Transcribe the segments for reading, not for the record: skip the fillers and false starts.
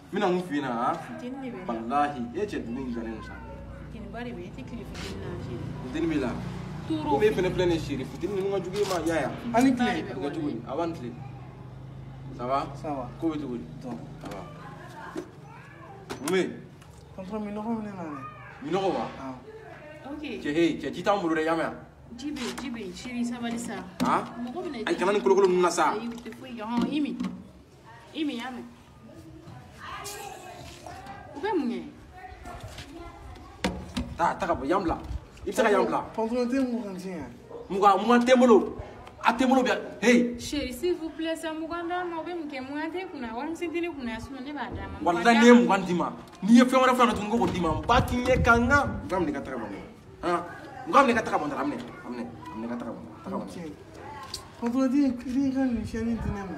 N bɛna mun f'i ɲɛna han? Funteni de bɛ n na. Walahi e cɛ dugu in jɔlen don sa. Funteni ba de bɛ yen, e tɛ tile fitinin na chéri. Funteni b'i la. Toro. Komi e fɛnɛ filɛ nin ye chéri, funteni ninnu ka jugu e ma i y'a ye wa? Ani tile. A bɛ kɛ cogo di? A b'a ni tile. Ça va? Ça va. Ko bɛ cogo di? Donc. Ça va. Mun bɛ yen? Tonton minɔgɔ bɛ ne na dɛ. Minɔgɔ wa? Awɔ. Ok. Cɛ hey, cɛ ji t'anw bolo dɛ, i y'a mɛn wa? Ji bɛ yen, ji bɛ yen. Chéri sabali sa. Han? Mɔgɔ bɛ na. Ayi kana nin kolokolo ninnu na sa. Ayi u tɛ foyi kɛ. Hɔn i min. I min y'a mɛn. U bɛ mun kɛ? Taa ta ka bɔ yan bila. I bɛ se ka yan bila. Tonton tɛ 20 di yan. 20 tɛ n bolo. A tɛ n bolo bi. Hey. Chéri s'il vous plaît sa 20 d'a ma u bɛ mun kɛ 20 t'e kunna warimisɛn tɛ ne kunna sinon ne b'a d'a ma. Walahi n'i ye 20 d'i ma, n'i ye fɛn wɛrɛ fɔ yan tuguni ko k'o d'i ma, n b'a k'i ɲɛ kan n ka. N k'a minɛ i ka taga bɔ n kɔrɔ. Han? N k'a minɛ i ka taga bɔ n dara, a minɛ, a minɛ, a minɛ i ka taga bɔ n dara, taga bɔ n dara. Tonton tɛ ka nin siyɛnni di ne ma.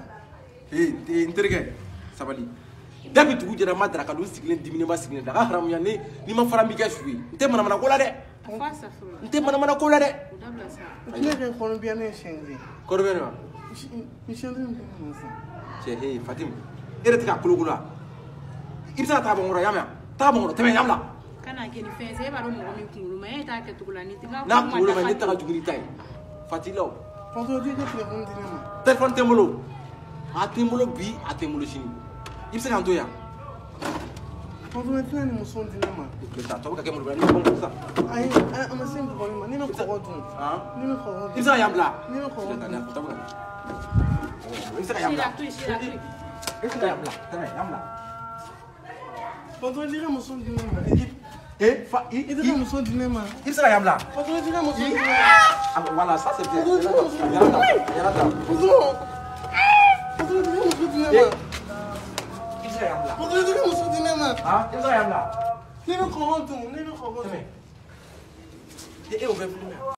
Hey, n terikɛ, sabali. Depuis dugu jɛra n ma daraka dun, n sigilen diminenba sigilen daga haramuya ne n'i ma fara n b'i kɛ su ye. N tɛ manamana ko la dɛ. A fɔ a safurula. N tɛ manamana ko la dɛ. O dabila sa. Ne kɛ kɔnɔbiya ne ye siɲɛ kelen. Kɔrɔ bɛ ne wa? Ni siyɛnni di ne ma sisan. Cɛ hey Fatim, e yɛrɛ tɛ ka kolokolo wa? I bɛ se ka taga bɔ n kɔrɔ, i y'a mɛn wa? Taga bɔ n kɔrɔ, tɛmɛ yan bila. Kana kɛ ni fɛn ye sa, e b'a dɔn mɔgɔ min kunkolo ma ɲi, e t'a kɛcogo la ni tɛ N'a kunkolo ma ɲi, ne ta ka jugu n'i ta ye. Fatilaw. Tonton tɛ ka telefɔni di ne ma. Téléphone tɛ n bolo. A tɛ n bolo bi, a tɛ n bolo sini. I bɛ se k'an to yan. Tonton tɛna nin muso di ne ma. Tɔ bɛ ka kɛ molobaliya ye, ne bɛ bɔ sisan. Ayi, a ma se bugɔli ma, ne bɛ kɔgɔ dun. Han? Ne bɛ kɔgɔ dun. I bɛ se ka yan bila. Ne bɛ kɔgɔ dun. Tɔ bɛ ka kɛ. I bɛ se ka yan bila. Chéri a to yen, chéri a to yen. I bɛ se ka yan bila. Tɛmɛ, yan bila. Tonton tɛ ka muso di ne ma. Eh, fa, i I tɛ ka muso di ne ma. I bɛ se ka yan bila. Tonton tɛ ka muso di ne ma. Ah, voilà, ça c'est bien. Tonton tɛ ka muso di ne Yɛrɛ ma. ta, yɛrɛ ta. Tonton. Tonton tɛ ka muso di ne ma. I bɛ se ka yan bila. Tonton tɛ ka muso di ne ma. Han? I bɛ se ka yan bila. Ne bɛ kɔgɔ dun, ne bɛ kɔgɔ dun. Tɛmɛ. E y'o bɛɛ filɛ.